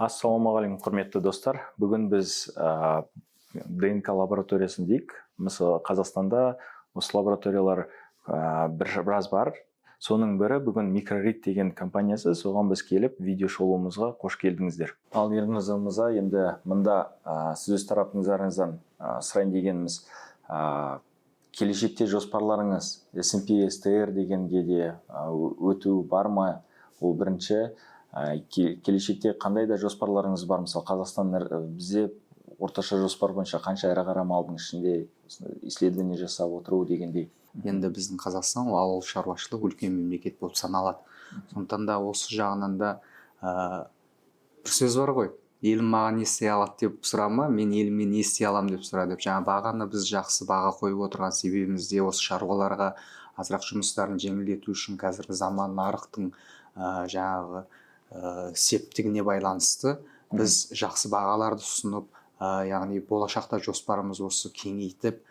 Ассалаумағалейкум, құрметті достар! Бүгін біз ДНК лабораториясын дейік. Мысалы, Қазақстанда осы лабораториялар біраз бар. Соның бірі бүгін Микрорид деген компаниясы. Соған біз келіп, видео шолуымызға қош келдіңіздер. Ал, Ерназар мырза, енді мында сіз өз тарапыңыздарыңыздан сұрайын дегеніміз, келешекте жоспарларыңыз SNP, STR дегенге де өту бар ма? Ол бірінші. Келешекте қандай да жоспарларыңыз бар? Мысалы, Қазақстан бізде орташа жоспар бойынша қанша ірі қара малдың ішінде исследование жасап отыру дегендей. Енді біздің Қазақстан ол ауыл шаруашылық үлкен мемлекет болып саналады. Сондықтан да осы жағынан да бір сөз бар ғой: «Елім маған не істей алады деп сұрама, мен еліме не істей аламын деп сұра», – деп. Жаңа бағаны біз жақсы баға қойып отырған себебіміз де осы шаруаларға азырақ жұмыстарын жеңілдету үшін. Қазіргі заман нарықтың жаңағы септігіне байланысты біз жақсы бағаларды ұсынып, яғни болашақта жоспарымыз осы кеңейтіп,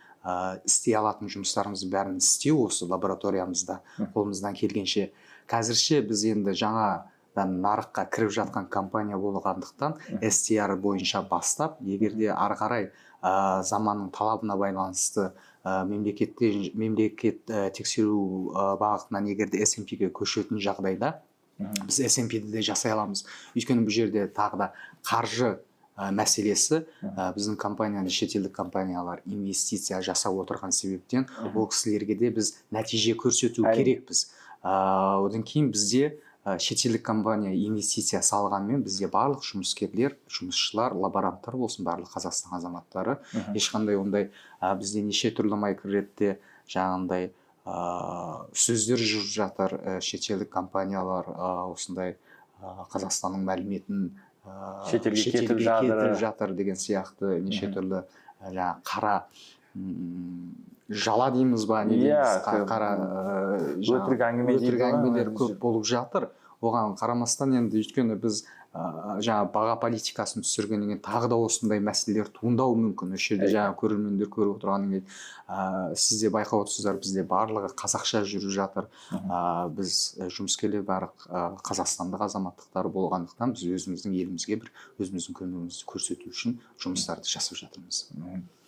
істей алатын жұмыстарымыздың бәрін істеу осы лабораториямызда қолымыздан келгенше. Қазірше біз енді жаңадан нарыққа кіріп жатқан компания болғандықтан, STR бойынша бастап, егер де ары қарай заманның талабына байланысты мемлекетте мемлекет тексеру бағытынан егер де SNP-ге көшетін жағдайда, біз SNP-ді де жасай аламыз. Өйткені бұл жерде тағы да қаржы мәселесі. Біздің компанияны шетелдік компаниялар инвестиция жасап отырған себептен, ол кісілерге де біз нәтиже көрсету керекпіз. Одан кейін бізде шетелдік компания инвестиция салғанмен, бізде барлық жұмыскерлер, жұмысшылар, лаборанттар болсын, барлық Қазақстан азаматтары. Ешқандай ондай бізде неше түрлі микроретте жаңағындай сөздер жүріп жатыр, шетелдік компаниялар осындай Қазақстанның мәліметін шетелге кетіп шетелге жатыр. Кетіріп жатыр деген сияқты неше түрлі жаңағы қара жала дейміз ба, не дейміз, қара жаңағы өтірік әңгіме дейді өтірік ғой, әңгімелер көп болып жатыр. Оған қарамастан енді, өйткені біз жаңа баға политикасын түсіргеннен кейін тағы да осындай мәселелер туындауы мүмкін. Осы жерде жаңа көрермендер көріп отырғаннан кейін, сіз де байқап отырсыздар, бізде барлығы қазақша жүріп жатыр. Біз жұмыскерлер бәрі қазақстандық азаматтықтар болғандықтан, біз өзіміздің елімізге бір өзіміздің көмегімізді көрсету үшін жұмыстарды жасап жатырмыз.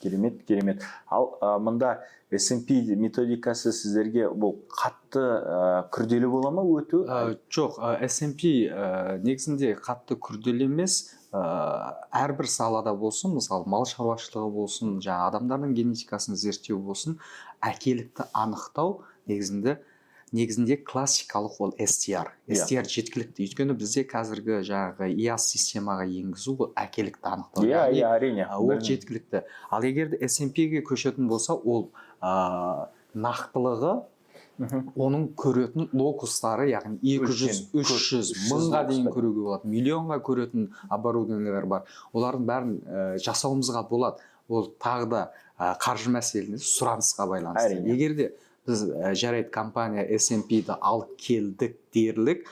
Керемет, керемет. Ал мында SNP методикасы сіздерге бұл қатты күрделі бола ма өту? Жоқ, SNP негізінде қатты күрделі емес. Әрбір салада болсын, мысалы, мал шаруашылығы болсын, жаңа адамдардың генетикасын зерттеу болсын, әкелікті анықтау негізінде классикалық ол STR. STR жеткілікті, өйткені бізде қазіргі жаңағы ИАС системаға енгізу ол әкелікті анықтау. Яғни, Иә, әрине. Ол жеткілікті. Ал егер де SNP-ге көшетін болса, ол нақтылығы, оның көретін локустары, яғни 200, Үлкен, 300, көп, 300 мыңға дейін локустар. көруге болады, миллионға көретін оборудованиелер бар. Олардың бәрін жасауымызға болады. Ол тағы да қаржы мәселесі, сұранысқа байланысты. Егер де біз жарайды, компания SNP-ді алып келдік дерлік,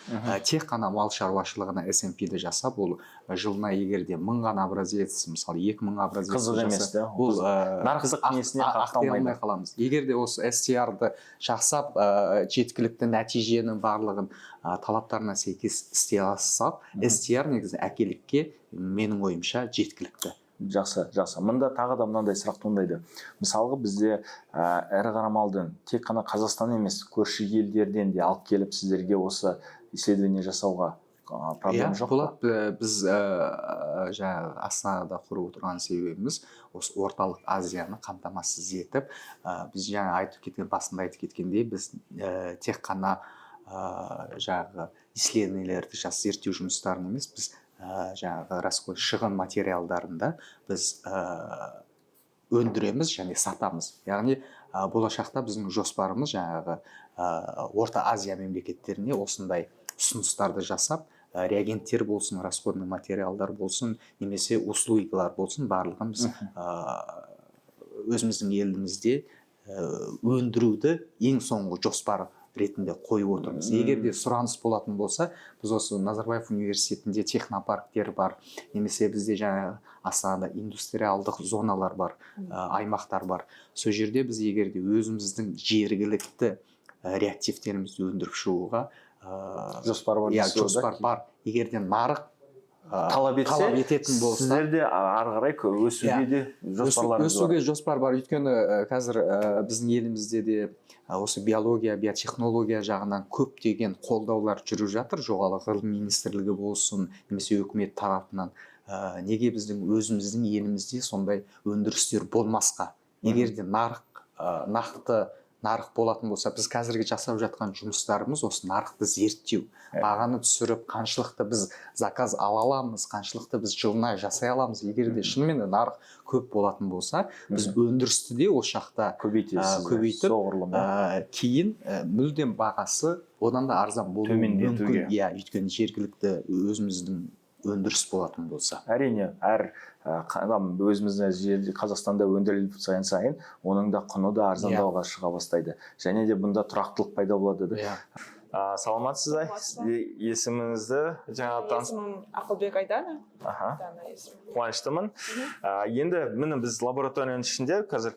тек қана мал шаруашылығына SNP-ді жасап, ол жылына егер де 1000 ғана образец, мысалы, 2000 образец Қызық емес жаса, да. ол Нарықтық біз несіне ақтай қақталмайды. алмай қаламыз. Егер де осы STR-ды жасап, жеткілікті нәтиженің барлығын талаптарына сәйкес істей алсақ, STR негізі әкелікке, менің ойымша, жеткілікті. Жақсы, жақсы. Мында тағы да мынандай сұрақ туындайды. Мысалға, бізде ірі қара малдың тек қана Қазақстан емес, көрші елдерден де алып келіп, сіздерге осы исследование жасауға проблема Иә, жоқ па? болады. Біз жаңағы Астанада құрып отырған себебіміз осы Орталық Азияны қамтамасыз етіп, біз жаңа айтып кеткен, басында айтып кеткендей, біз тек қана жаңағы исследованиелерді зерттеу жұмыстарын емес, біз жаңағы расход, шығын материалдарын да біз өндіреміз және сатамыз. Яғни болашақта біздің жоспарымыз жаңағы Орта Азия мемлекеттеріне осындай ұсыныстарды жасап, реагенттер болсын, расходный материалдар болсын немесе услугалар болсын, барлығын біз өзіміздің елімізде өндіруді ең соңғы жоспар ретінде қойып отырмыз. Егер де сұраныс болатын болса, біз осы Назарбаев университетінде технопарктер бар немесе бізде жаңағы Астанада индустриалдық зоналар бар, аймақтар бар. Сол жерде біз егер де өзіміздің жергілікті реактивтерімізді өндіріп шығуға Жоспар бар иә, дейсіз ғой, да? жоспар бар, егер де нарық Талап етсе, талап ететін болса, сіздер де ары қарай өсуге де жоспарларыңыз бар. Өсуге жоспар бар, өйткені қазір біздің елімізде де осы биология, биотехнология жағынан көптеген қолдаулар жүріп жатыр, жоғары ғылым министрлігі болсын немесе үкімет тарапынан. Неге біздің өзіміздің елімізде сондай өндірістер болмасқа? Егер де нарық, нақты нарық болатын болса, біз қазіргі жасап жатқан жұмыстарымыз осы нарықты зерттеу, бағаны түсіріп, қаншалықты біз заказ ала аламыз, қаншалықты біз жылына жасай аламыз. Егер де шынымен де нарық көп болатын болса, біз өндірісті де осы жақта көбейтесіз, көбейтіп, соғұрлым, иә. Кейін мүлдем бағасы одан да арзан болуы Төмендетуге. мүмкін, иә, өйткені жергілікті өзіміздің өндіріс болатын болса. Әрине, әр адам өзіміздің жерде, Қазақстанда өндіріліп сайын оның да құны да арзандауға шыға бастайды және де бұнда тұрақтылық пайда болады да. Иә. Саламатсыз ба? Саламатсыз. Есіміңізді жаңа таныс Есімім Ақылбек Айдана. Аха. Айдана есімім. Қуаныштымын. Енді міне, біз лабораторияның ішінде қазір,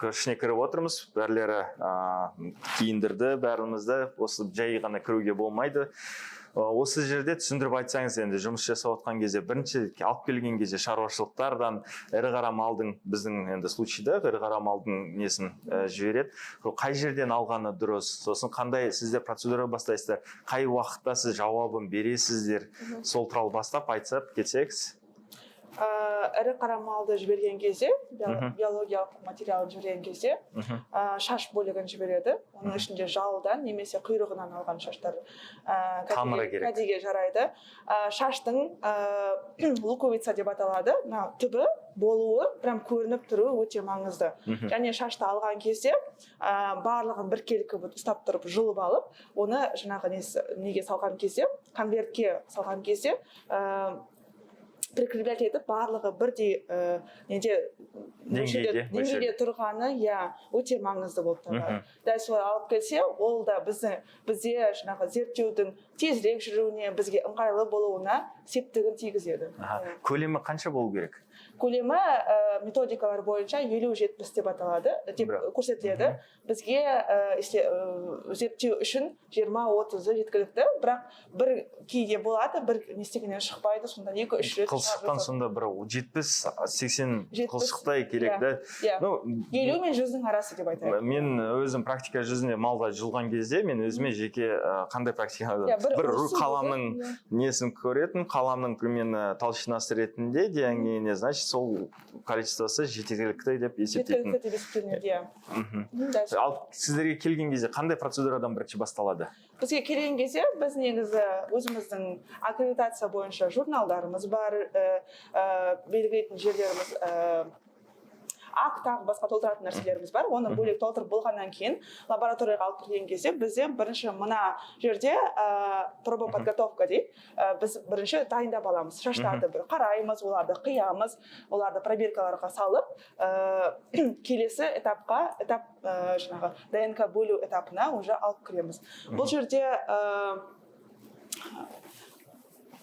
ішіне кіріп отырмыз. Бәрлері киіндірді бәрімізді, осы жай ғана кіруге болмайды. Осы жерде түсіндіріп айтсаңыз, енді жұмыс жасап отқан кезде, бірінші алып келген кезде шаруашылықтардан ірі қара малдың, біздің енді случайда ірі қара малдың несін жібереді. Сол қай жерден алғаны дұрыс, сосын қандай сіздер процедура бастайсыздар, қай уақытта сіз жауабын бересіздер, сол туралы бастап айтсап кетсек. Ірі қара малды жіберген кезде, биологиялық материалын жіберген кезде, шаш бөлігін жібереді. Оның ішінде жалдан немесе құйрығынан алған шаштар Тамыры керек. кәдеге жарайды. Шаштың луковица деп аталады, мына түбі болуы, прям көрініп тұруы өте маңызды. Және шашты алған кезде барлығын біркелкі қылып ұстап тұрып, жұлып алып, оны жаңағы несі, неге салған кезде, конвертке салған кезде, прикреплять етіп, барлығы бірдей неде, Деңгейде, деңгейде тұрғаны, иә, өте маңызды болып табылады. Дәл солай алып келсе, ол да біздің, бізде жаңағы зерттеудің тезірек жүруіне, бізге ыңғайлы болуына септігін тигізеді. Аха. Иә. Көлемі қанша болу керек? Көлемі методикалар бойынша 50-70 деп аталады, деп көрсетіледі. Бізге зерттеу үшін 20-30-ы жеткілікті, бірақ бір кейде болады, бір не істегеннен шықпайды, сонда 2-3 рет Қылшықтан шығарып. Сонда бір 70-80 70, қылшықтай керек да? Иә. Ну, 50 мен 100-дің арасы деп айтайық. Мен өзім практика жүзінде малда жұлған кезде мен өзіме жеке қандай практика, Иә, бір ұрысу қаламның болды, иә. несін көретін, қаламның примерно толщинасы ретінде деңгейіне, значит, сол количествосы жеткілікті деп есептейтін. Жеткілікті деп есептелінеді, иә. Дәл сол. Ал сіздерге келген кезде қандай процедурадан бірінші басталады? Бізге келген кезде біз негізі өзіміздің аккредитация бойынша журналдарымыз бар, белгілейтін жерлеріміз, акт, тағы басқа толтыратын нәрселеріміз бар. Оны бөлек толтырып болғаннан кейін, лабораторияға алып кірген кезде бізде бірінші мына жерде пробоподготовка дейді. Біз бірінші дайындап аламыз шаштарды, бір қараймыз, оларды қиямыз, оларды пробиркаларға салып, келесі этапқа, этап жаңағы ДНК бөлу этапына уже алып кіреміз. Бұл жерде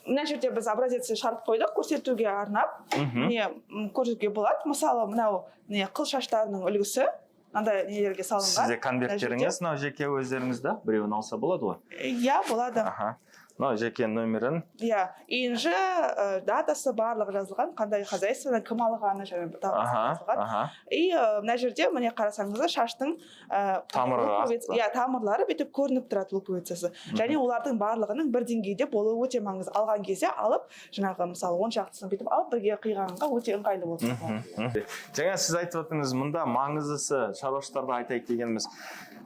мына жерде біз образец шығарып қойдық көрсетуге арнап. Міне, көрсетуге болады. Мысалы, мынау не, қыл шаштарының үлгісі, мынандай нелерге салынған. Сізде конверттеріңіз мынау жеке өздеріңізде, біреуін алса болады ғой? Иә, болады. Аха, мынау жеке номерін. Иә, ИНЖ, датасы, барлығы жазылған, қандай хозяйстводан, кім алғаны және тағы басқа жазылған. И мына жерде, міне, қарасаңыздар, шаштың Тамыры ақты. Иә, тамырлары бүйтіп көрініп тұрады, луковицасы. Және олардың барлығының бір деңгейде болуы өте маңызды. Алған кезде алып, жаңағы, мысалы, 10 шақтысын бүйтіп алып, бірге қиғанға өте ыңғайлы болып табылады. Жаңа сіз айтып отырсыз, мында маңыздысы, шаруашылықтарға айтайық дегеніміз,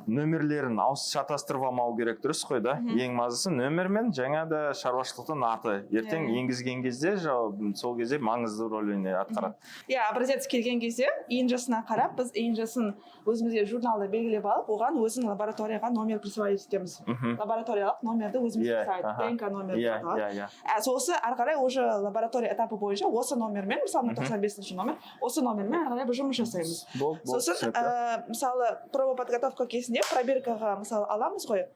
нөмірлерін ауыс шатастырып алмау керек, дұрыс қой да? Мгм. Ең маңыздысы нөмір мен жаңа да шаруашылықтың аты ертең енгізген кезде сол кезде маңызды рөл атқарады. Иә, образец келген кезде ИНЖ-сына қарап, біз ИНЖ-сын өзімізге журналда белгілеп алып, оған өзінің лабораторияға номер присваивать етеміз. Лабораториялық номерді өзіміз присваивать, ДНК номері деп аталады. иә иә Сосы ары қарай уже лаборатория этапы бойынша осы номермен, мысалы, мына 95-ші номер, осы номермен ары қарай біз жұмыс жасаймыз. Болды, болды. Сосын Түсінікті. Мысалы, пробоподготовка кезінде пробиркаға, мысалы, аламыз ғой,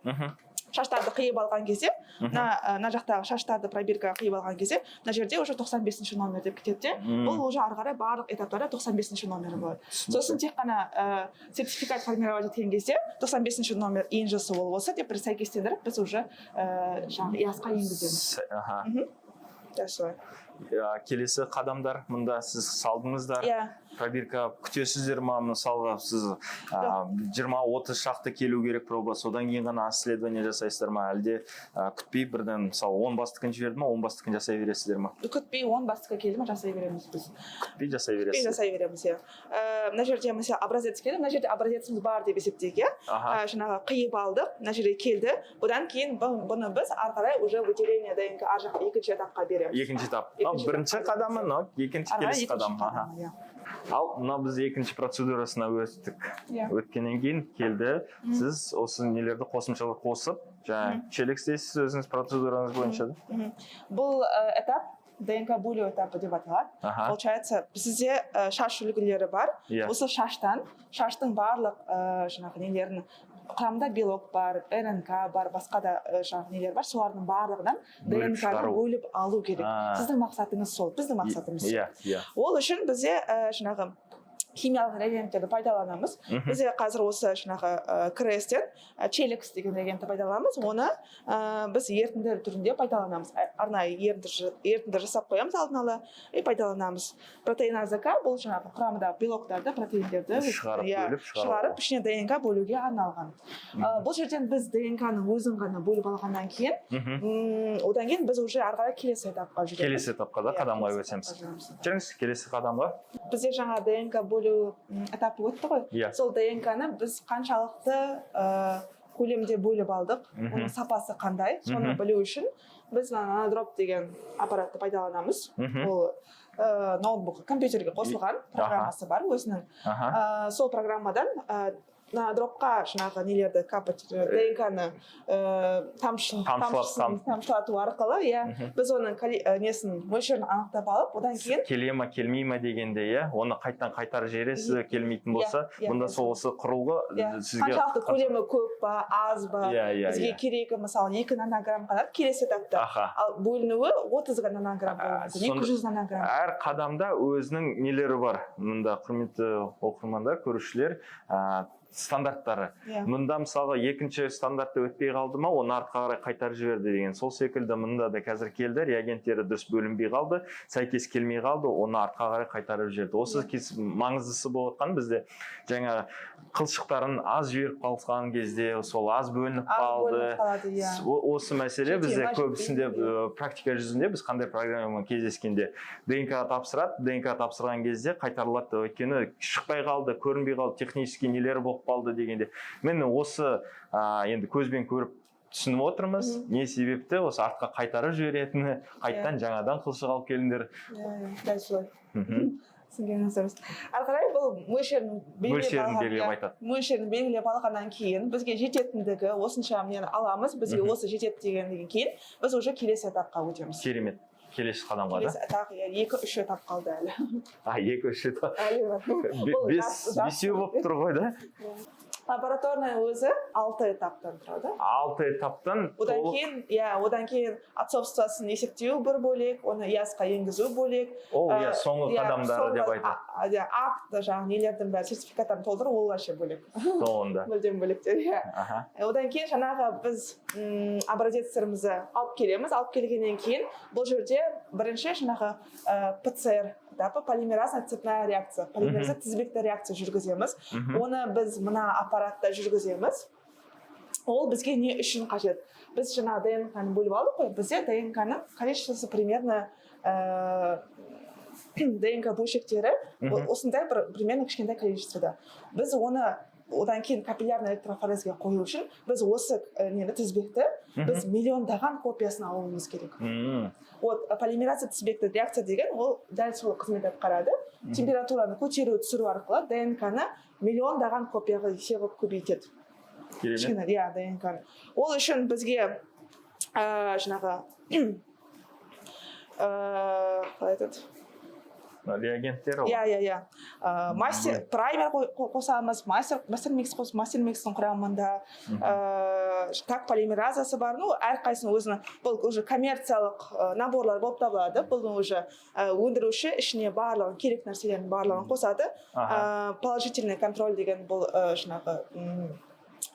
шаштарды қиып алған кезде, мына жақтағы шаштарды пробиркаға қиып алған кезде, мына жерде уже 95-ші номер деп кетеді де, бұл уже ары қарай барлық этаптарда 95-ші номері болады. Сосын тек қана сертификат формировать еткен кезде 95-ші номер ИНЖ-сы ол осы деп бір сәйкестендіріп, біз уже жаңағы ИАС-қа енгіземіз. Аха. Дәл солай. Келесі қадамдар, мында сіз салдыңыздар, пробирка, күтесіздер ма? Мысалға, сіз 20-30 шақты келу керек проба, содан кейін ғана исследование жасайсыздар ма, әлде күтпей бірден, мысалы, 10 бастікін жіберді ма, 10 бастікін жасай бересіздер ма? Күтпей, 10 бастыққа келді ма, жасай береміз біз. Күтпей жасай Күтпей бересіздер. жасай береміз, иә. Мына жерде, мысалы, образец келді, мына жерде образеціміз бар деп есептейік, иә. Жаңағы қиып алдық, мына жерге келді. Бұдан кейін бұны біз ары қарай уже выделение ДНК ар жаққа, екінші этапқа береміз. Екінші этап. Мынау Екінші бірінші этапқа қадамы, мынау екінші, Ары қарай келесі екінші қадам. қадамы, иә. Ал мынау біз екінші процедурасына өттік. Өткеннен кейін келді, сіз осы нелерді, қосымшалар қосып, жаңағы Chelex дейсіз өзіңіз процедураңыз бойынша да? Мгм. Бұл этап ДНК бөлу этапы деп аталады. Получается, сізде шаш үлгілері бар. Осы шаштан, шаштың барлық жаңағы нелерін, құрамында белок бар, РНК бар, басқа да жаңағы нелер бар, солардың барлығынан Бөліп ДНК-ны шығару. бөліп алу керек. Сіздің мақсатыңыз сол, біздің мақсатымыз сол. иә иә Ол үшін бізде жаңағы химиялық реагенттерді пайдаланамыз. Бізде қазір осы жаңағы КРС-тен Chelex деген реагентті пайдаланамыз. Оны біз ерітінді түрінде пайдаланамыз. Арнайы ерітінді жасап қоямыз алдын ала и пайдаланамыз. Протеиназа К бұл жаңағы құрамындағы белоктарды, протеиндерді Шығарып, иә, бөліп шығару. шығарып, ішіне ДНК бөлуге арналған. Бұл жерден біз ДНК-ның өзін ғана бөліп алғаннан кейін, одан кейін біз уже ары қарай келесі этапқа жүреміз. Келесі этапқа да, Иә, қадамға келесі өтеміз. этапқа жүреміз. Жүріңіз келесі қадамға. Бізде жаңа ДНК бөлу этапы өтті ғой. Иә. Сол ДНК-ны біз қаншалықты көлемде бөліп алдық, оның сапасы қандай, соны білу үшін біз мына NanoDrop деген аппаратты пайдаланамыз. Ол ноутбук, компьютерге қосылған программасы бар өзінің. Сол программадан NanoDrop-қа жаңағы нелерді капать, ДНК-ны тамшы Тамшылап, тамшысын тамшылату арқылы, иә, біз оның несін, мөлшерін анықтап алып, одан кейін Келе ма, келмей ма дегенде, иә, оны қайтадан қайтарып жібересіз, келмейтін болса. Иә, Бұнда сол осы құрылғы сізге Қаншалықты көлемі көп па, аз ба, иә иә бізге керегі, мысалы, 2 нанограмм ғана келесі этапта, ал бөлінуі 30 нанограмм болуы мүмкін, 200 нанограмм. Әр қадамда өзінің нелері бар мында, құрметті оқырмандар, көрушілер, стандарттары. Мұнда, мысалға, екінші стандартты өтпей қалды ма, оны артқа қарай қайтарып жіберді деген. Сол секілді мұнда да қазір келді, реагенттері дұрыс бөлінбей қалды, сәйкес келмей қалды, оны артқа қарай қайтарып жіберді. Осы кез маңыздысы болып жатқан бізде жаңа қылшықтарын аз жіберіп қалған кезде, сол аз бөлініп Аз қалды. бөлініп қалады, иә. Осы мәселе Жете бізде ма, көбісінде жетпей ме? Практика жүзінде біз қандай программамен кездескенде, ДНК тапсырады, ДНК тапсырған кезде қайтарылады, өйткені шықпай қалды, көрінбей қалды, технический нелер болып қалды дегенде, міне, осы енді көзбен көріп түсініп отырмыз, не себепті осы артқа қайтарып жіберетіні, қайтадан жаңадан қылшық алып келіңдер. Иә, дәл солай. Түсінгеніңіз дұрыс. Ары қарай бұл мөлшерін белгілеп Мөлшерін алған, белгілеп иә, айтады. Мөлшерін белгілеп алғаннан кейін, бізге жететіндігі осынша нені аламыз, бізге осы жетеді дегеннен кейін біз уже келесі этапқа өтеміз. Керемет, келесі қадамға да. Келесі этап, иә, екі үш этап қалды әлі. А, екі үш этап. Әлі бар. Бұл Бес, жас- бесеу болып тұр ғой да. Лабораторный өзі алты этаптан тұрады. Алты этаптан Одан толық. кейін, иә, одан кейін отцовствосын есептеу бір бөлек, оны ИАС-қа енгізу бөлек. Ол, иә, соңғы Иә, қадамдары соңғы деп айтады. Иә, акт, жаңағы нелердің бәрі, сертификаттарын толтыру, ол вообще бөлек. Соңында. Мүлдем бөлек те, иә. Одан кейін жаңағы біз образецтерімізді алып келеміз. Алып келгеннен кейін бұл жерде бірінші жаңағы ПЦР этапы, полимеразная цепная реакция, полимераза тізбекті реакция жүргіземіз. Оны біз мына аппаратта жүргіземіз. Ол бізге не үшін қажет? Біз жаңа ДНК-ны бөліп алдық қой, бізде ДНК-ның количествосы примерно, ДНК бөлшектері осындай бір примерно кішкентай количествода. Біз оны одан кейін капиллярный электрофорезге қою үшін біз осы нені, тізбекті біз миллиондаған копиясын алуымыз керек. Вот полимераза тізбекті реакция деген ол дәл сол қызмет атқарады. Температураны көтеру түсіру арқылы ДНК-ны миллиондаған копияға есе қылып көбейтеді. Керемет. Кішкене, иә, ДНК-ны. Ол үшін бізге жаңағы қалай айтады? Реагенттер ол. Иә, мастер праймер қосамыз, мастер микс қос, мастер микстің құрамында так полимеразасы бар. Ну, әрқайсысының өзінің, бұл уже коммерциялық наборлар болып табылады. Бұның уже өндіруші ішіне барлығын, керек нәрселердің барлығын қосады. Положительный контроль деген бұл жаңағы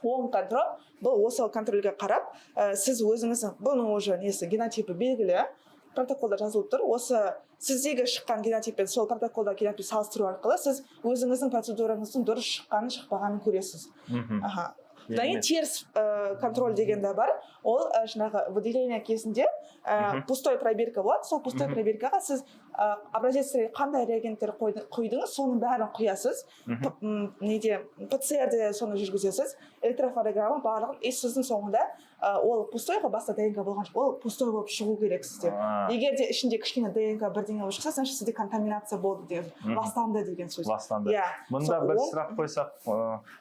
оң контроль. Бұл осы контрольге қарап, сіз өзіңіздің бұның уже несі, генотипі белгілі. Протоколда жазылып тұр. Осы сіздегі шыққан генотиппен сол протоколда генотип салыстыру арқылы сіз өзіңіздің процедураңыздың дұрыс шыққанын, шықпағанын көресіз. Аха, одан кейін теріс контроль деген де бар. Ол жаңағы выделение кезінде пустой пробирка болады. Сол пустой пробиркаға сіз образецтерге қандай реагенттер құйдыңыз, соның бәрін құясыз. Неде, ПЦР-де соны жүргізесіз, электрофореграмма, барлығын. И сіздің соңында ол пустой ғой, баста ДНК болған жоқ, ол пустой болып шығу керек сізде. Егер де ішінде кішкене ДНК бірдеңе болып шықса, значит, сізде контаминация болды деген, ластанды деген сөз. Ластанды. Иә. Мында Сол бір сұрақ қойсақ,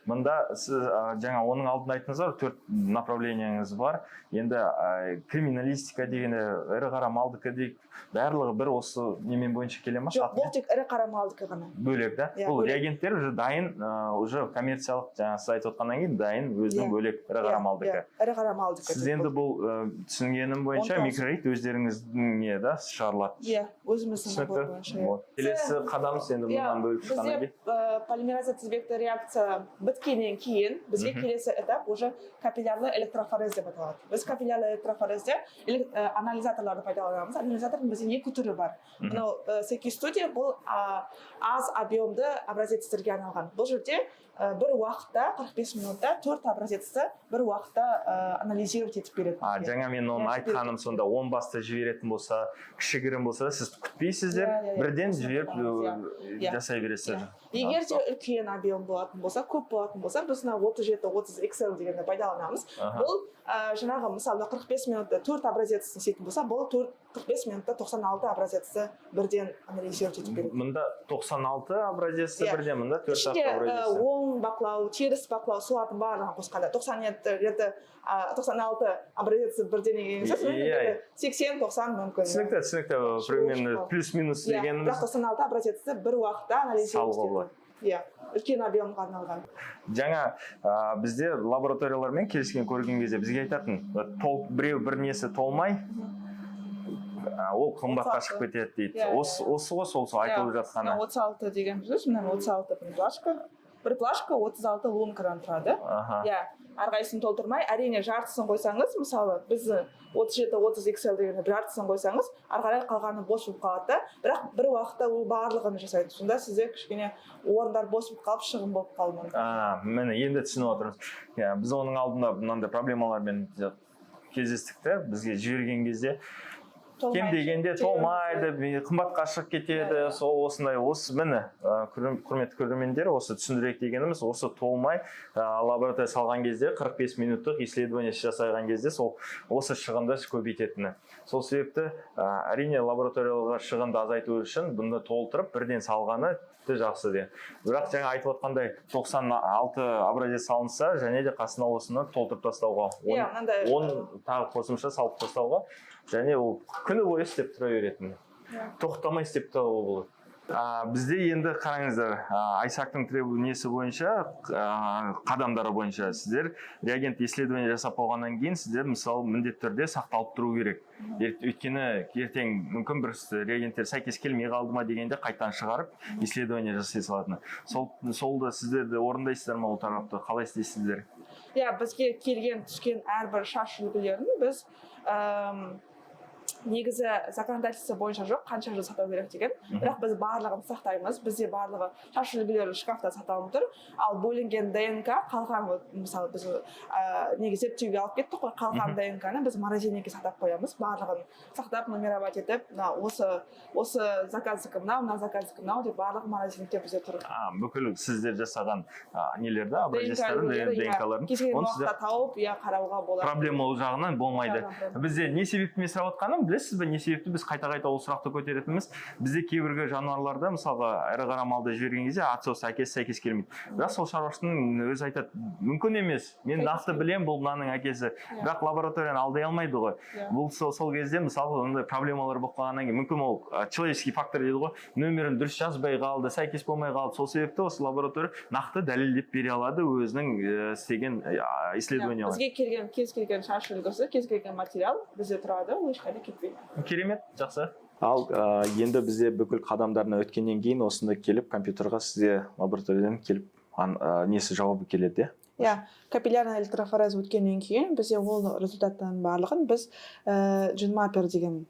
мында сіз жаңа оның алдында айттыңыз ғой, төрт направлениеңіз бар. Енді криминалистика деген, ірі қара малдікі дейік, барлығы бір осы немен бойынша келе ма? Жоқ, Шартымен? бұл тек ірі қара малдікі ғана. Бөлек да? Иә, Бұл бөлек. реагенттер уже дайын, уже коммерциялық, жаңа сіз айтып отқаннан кейін дайын өзінің Иә. бөлек ірі қара малдікі. Иә, ірі қара малдікі. Сіз енді бұл, түсінгенім бойынша, 19. микрорейд өздеріңіздің не да шығарылады. Иә, өзіміздің набор Түсінікті. бойынша, иә. Вот. Келесі қадамымыз енді Иә, мұнан бөліп шыққаннан бізде кейін. Полимераза тізбекті реакция біткеннен кейін бізге келесі этап уже капиллярлы электрофорез деп аталады. Біз капиллярлы электрофорезде анализаторларды пайдаланамыз. Анализатордың бізде екі түрі бар. Мынау CQ Studio, бұл аз объемды образецтерге арналған. Бұл жерде бір уақытта, 45 минутта төрт образецті бір уақытта анализировать етіп береді А, бізге. жаңа мен оны Иә, айтқаным сонда, он басты жіберетін болса, кішігірім болса да, сіз күтпейсіздер, Иә, иә, иә. бірден Осыны жіберіп айтамыз, иә. жасай бересіздер. Иә. Егер де үлкен объем болатын болса, көп болатын болса, біз мына 37 30 XL дегенді пайдаланамыз. Бұл жаңағы, мысалы, 45 минутта төрт образец істейтін болса, бұл төрт 45 минутта 96 образецті бірден анализировать етіп береді. Мында 96 образецті бірден, мында төрт Ішінде образецті. Оң бақылау, теріс бақылау, солардың барлығын қосқанда 97, 96 образецті бірден деген сөз, 80-90 мүмкін. Түсінікті. Шығу, Примерно шығу. плюс минус Иә, дегеніміз. бірақ 96 образецті бір уақытта анализировать Салуға болады. Иә, үлкен объемға арналған. Жаңа бізде лабораториялармен келіскен көрген кезде бізге айтатын: біреу бір несі толмай, ол қымбатқа 36. шығып кетеді дейді. Иә, Осы иә. осы ғой сол айтылып жатқаны. Мына 36 деген сөз, мына 36 бір плашка, бір плашка 36 лункадан тұрады. Иә, әрқайсысын толтырмай, әрине, жартысын қойсаңыз, мысалы, біз 37 30 XL дегенде бір жартысын қойсаңыз, ары қарай қалғаны бос болып қалады да. Бірақ бір уақытта ол барлығын жасайды, сонда сізде кішкене орындар бос болып қалып, шығын болып қалуы мүмкін. А, міне, енді түсініп отырмыз. Иә, біз оның алдында мынандай проблемалармен кездестік те, бізге жіберген кезде кем Толмай. дегенде толмайды, қымбатқа шығып кетеді. Иә, иә. Сол осындай осы, міне, құрметті көрермендер, осы түсіндірейік дегеніміз осы: толмай, лаборатория салған кезде, 45 минуттық исследование жасаған кезде сол осы шығынды көбейтетіні. Сол себепті, әрине, лабораторияларға шығынды азайту үшін бұны толтырып бірден салғаны тіпті жақсы де. Бірақ жаңа айтып отқандай, 96 образец салынса, және де қасына осыны толтырып тастауға, Иә, мынандай он тағы қосымша салып тастауға, және ол күні бойы істеп тұра беретін, тоқтамай істеп тұруға болады. Бізде енді қараңыздар, ISAC-тың несі бойынша, қадамдары бойынша сіздер реагент исследование жасап болғаннан кейін, сіздер, мысалы, міндетті түрде сақталып тұру керек. Өйткені ертең мүмкін бір реагенттер сәйкес келмей қалды ма дегенде, қайтадан шығарып исследование жасай салатыны. Сол да сіздер де орындайсыздар ма? Ол тарапты қалай істейсіздер? Иә, бізге келген, түскен әрбір шаш үлгілерін біз негізі законодательство бойынша жоқ, қанша жыл сақтау керек деген. Бірақ біз барлығын сақтаймыз. Бізде барлығы шаш үлгілері шкафта сақталынып тұр. Ал бөлінген ДНК қалған, вот, мысалы, біз неге зерттеуге алып кеттік қой, қалған ДНК-ны біз морозильникке сақтап қоямыз. Барлығын сақтап, нумеровать етіп, мына осы заказдікі мынау, мына заказдікі мынау деп, барлығы морозильникте бізде тұр. Бүкіл сіздер жасаған нелерді, ДНК образецтерін, үлгілері, иә. ДНК-ларын Кез келген оны сіздер уақытта тауып, иә, қарауға болады. Проблема ол жағынан болмайды. Жағынан. Бізде не себепті мен сұрап отқаным, білесіз бе, не себепті біз қайта қайта ол сұрақты көтеретініміз? Бізде кейбіргі жануарларда, мысалға, ірі қара малды жіберген кезде аты осы әкесі сәйкес келмейді. Бірақ сол шаруашының өзі айтады: мүмкін емес, мен Сәйкес нақты білемін, бұл мынаның әкесі. Бірақ лабораторияны алдай алмайды ғой. Бұл сол кезде, мысалы, ондай проблемалар болып қалғаннан кейін, мүмкін ол человеческий фактор дейді ғой, нөмірін дұрыс жазбай қалды, сәйкес болмай қалды. Сол себепті осы лаборатория нақты дәлелдеп бере алады өзінің істеген исследованияларын. Бізге келген кез келген шаш үлгісі, кез келген материал бізде тұрады, ол ешқайда кетпейді. Керемет, жақсы. Ал енді бізде бүкіл қадамдарына өткеннен кейін осында келіп, компьютерға сізде лабораториядан келіп несі, жауабы келеді, иә? Иә, капиллярный электрофорез өткеннен кейін бізде ол результаттардың барлығын біз GeneMapper деген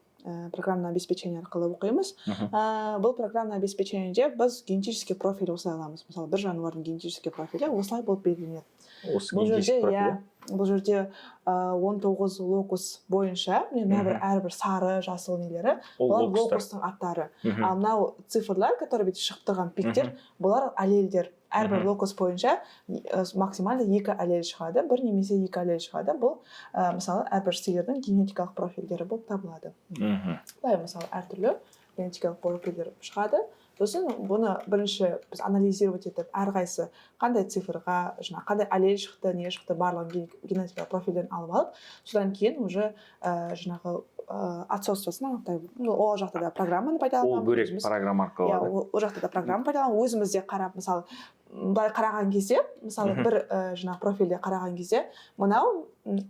программное обеспечение арқылы оқимыз. Бұл программное обеспечениеде біз генетический профиль осылай аламыз. Мысалы, бір жануардың генетический профилі осылай болып белгіленеді. Осы Бұл жерде, генетический профиль. иә, бұл жерде 19 локус бойынша, міне, мына бір әрбір сары, жасыл нелері, Ол бұлар локустар. локустың аттары. Ал мынау цифрлар, которые бүйтіп шығып тұрған пиктер, бұлар аллельдер. Әрбір локус бойынша максимально екі аллель шығады, бір немесе екі аллель шығады. Бұл мысалы, әрбір сиырдың генетикалық профильдері болып табылады. Былай, мысалы, әртүрлі генетикалық профильдер шығады. Сосын бұны бірінші біз анализировать етіп, әрқайсысы қандай цифрға, жаңағы қандай аллель шықты, не шықты, барлығын генетикалық профильдерін алып алып, содан кейін уже жаңағы отцовствосын анықтаймыз. Ну, ол жақта да программаны Ол пайдаланамыз бөлек өзіміз. программа арқылы. Иә. Да? Ол жақта да программа пайдаланамыз, өзіміз де қарап, мысалы, былай қараған кезде, мысалы, бір жаңағы профильде қараған кезде, мынау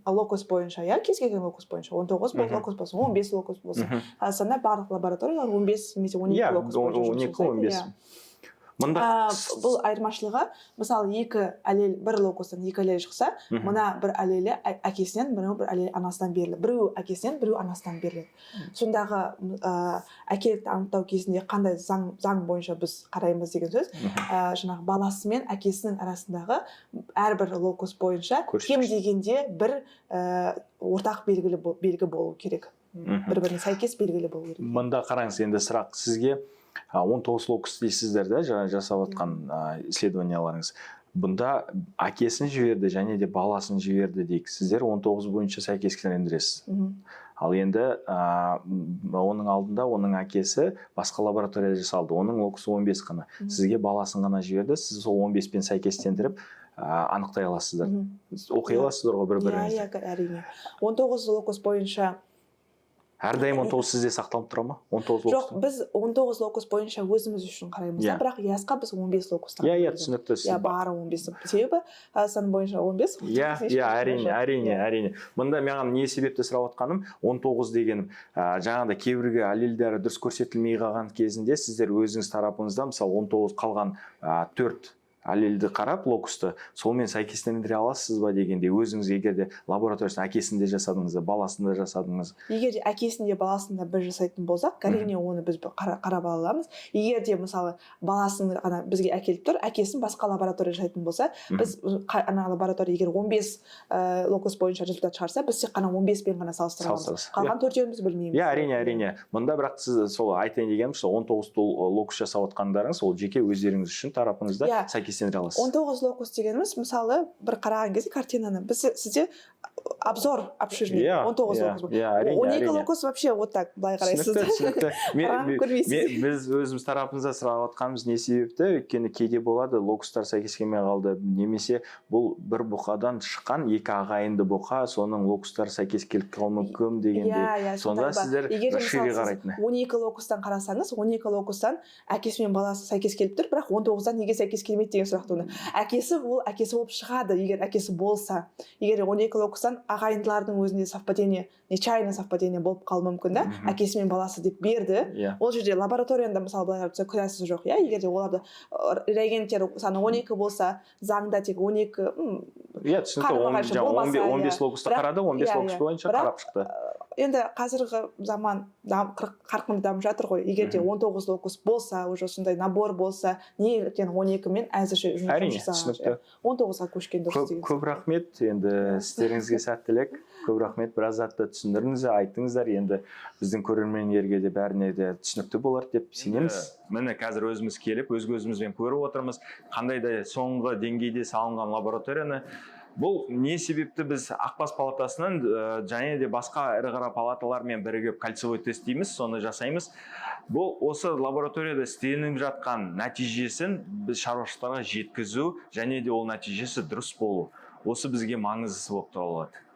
локус бойынша, иә, кез келген локус бойынша, 19 локус болсын, 15 локус болсын, Қазақстанда барлық лабораториялар 15 немесе 12 локус бойынша жұмыс 12, жасайды, 15. иә. Мында Бұл айырмашылығы, мысалы, екі аллель, бір локустан екі аллель шықса, мына бір аллелі әкесінен, мынау бір аллелі анасынан беріледі. Біреуі әкесінен, біреуі анасынан беріледі. Сондағы әкелікті анықтау кезінде қандай заң бойынша біз қараймыз деген сөз, жаңағы баласы мен әкесінің арасындағы әрбір локус бойынша Көрсеткіш. кем дегенде бір ортақ белгі болу керек, бір біріне сәйкес белгілі болу керек. Мында қараңыз, енді сұрақ сізге. 19 локус дейсіздер да, жаңа жасап жатқан исследованияларыңыз. Бұнда әкесін жіберді және де баласын жіберді дейік. Сіздер 19 бойынша сәйкестендіресіз. Ал енді оның алдында оның әкесі басқа лабораторияда жасалды, оның локусы 15 қана. Сізге баласын ғана жіберді, сіз сол 15-пен сәйкестендіріп, анықтай аласыздар, оқи аласыздар ғой бір біріңізді. Иә, әрине, 19 локус бойынша. Әрдайым 19 сізде сақталып тұра ма, 19 Жоқ, локус? біз 19 локус бойынша өзіміз үшін қараймыз да, бірақ ИАС-қа біз 15 локустан Иә, қараймыз. түсінікті. Иә, бары 15, себебі Қазақстан бойынша 15. Иә, әрине, әрине. Мында маған не себепті сұрап отқаным, 19 дегенім, жаңағыдай кейбіргі аллельдері дұрыс көрсетілмей қалған кезінде сіздер өзіңіз тарапыңыздан, мысалы, 19 қалған төрт аллельді қарап, локусты сонымен сәйкестендіре аласыз ба дегенде, өзіңіз егер де лабораториясын әкесін де жасадыңыз да, баласын да жасадыңыз. Егер де әкесін де, баласын да бір жасайтын болсақ, әрине, оны біз қарап ала аламыз. Егер де, мысалы, баласын ғана бізге әкеліп тұр, әкесін басқа лаборатория жасайтын болса, біз ана лаборатория егер 15 локус бойынша результат шығарса, біз тек қана 15-пен ғана салыстыра аламыз. Салыстырасыз. Қалған төртеуін біз білмейміз. Иә, әрине. Мында бірақ сіз сол айтайын дегенім, сол 19 локус жасап отқандарыңыз ол жеке өздеріңіз үшін тарапыңызда сәйкестендіре аласыз. 19 локус дегеніміз, мысалы, бір қараған кезде картинаны, біз сізде обзор обширный, 19 локус. иә әрине 12 локус вообще вот так былай қарайсыз. Түсінікті. Қарап көрмейсіз. Біз өзіміз тарапымызда сұрап жатқанымыз не себепті? Өйткені кейде болады, локустар сәйкес келмей қалды немесе бұл бір бұқадан шыққан екі ағайынды бұқа, соның локустары сәйкес келіп қалуы мүмкін дегендей. Иә, Сонда сондай бар. сіздер Егер де, шире мысалы, сіз қарайтын. 12 локустан қарасаңыз, 12 локустан әкесі мен баласы сәйкес келіп тұр, бірақ 19-дан неге сәйкес келмейді деген сұрақ туындайды. Әкесі, ол әкесі болып шығады, егер әкесі болса. Егер 12 локустан ағайындылардың өзінде совпадение, нечаянно совпадение болып қалуы мүмкін да, әкесі мен баласы деп берді. Ол жерде лабораторияда, мысалы, былай қарап тұрсақ, күнәсі жоқ, иә. Егер де оларда реагенттер саны 12 болса, заңда тек 12 Иә, түсінікті. Қарама-қайшы Жаңа болмаса, 15 иә. Локусты қарады, 15 локус бойынша Бірақ, қарап шықты. Енді қазіргі заман қарқынды дамып жатыр ғой. Егер де 19 локус болса, уже сондай набор болса, неліктен 12-мен әзірше жұмыс жасаған? Түсінікті. 19-ға көшкен дұрыс Көп, деген. көп рахмет енді, істеріңізге сәттілік. Көп рахмет, біраз затты түсіндірдіңіз, айттыңыздар. Енді біздің көрермендерге де, бәріне де түсінікті болар деп сенеміз. Міне, қазір өзіміз келіп, өз көзімізбен көріп отырмыз қандай да соңғы деңгейде салынған лабораторияны. Бұл не себепті біз Ақбас палатасынан және де басқа ірі қара палаталармен бірігіп кольцевой тест дейміз, соны жасаймыз. Бұл осы лабораторияда істелініп жатқан нәтижесін біз шаруашылықтарға жеткізу және де ол нәтижесі дұрыс болу, осы бізге маңыздысы болып табылады.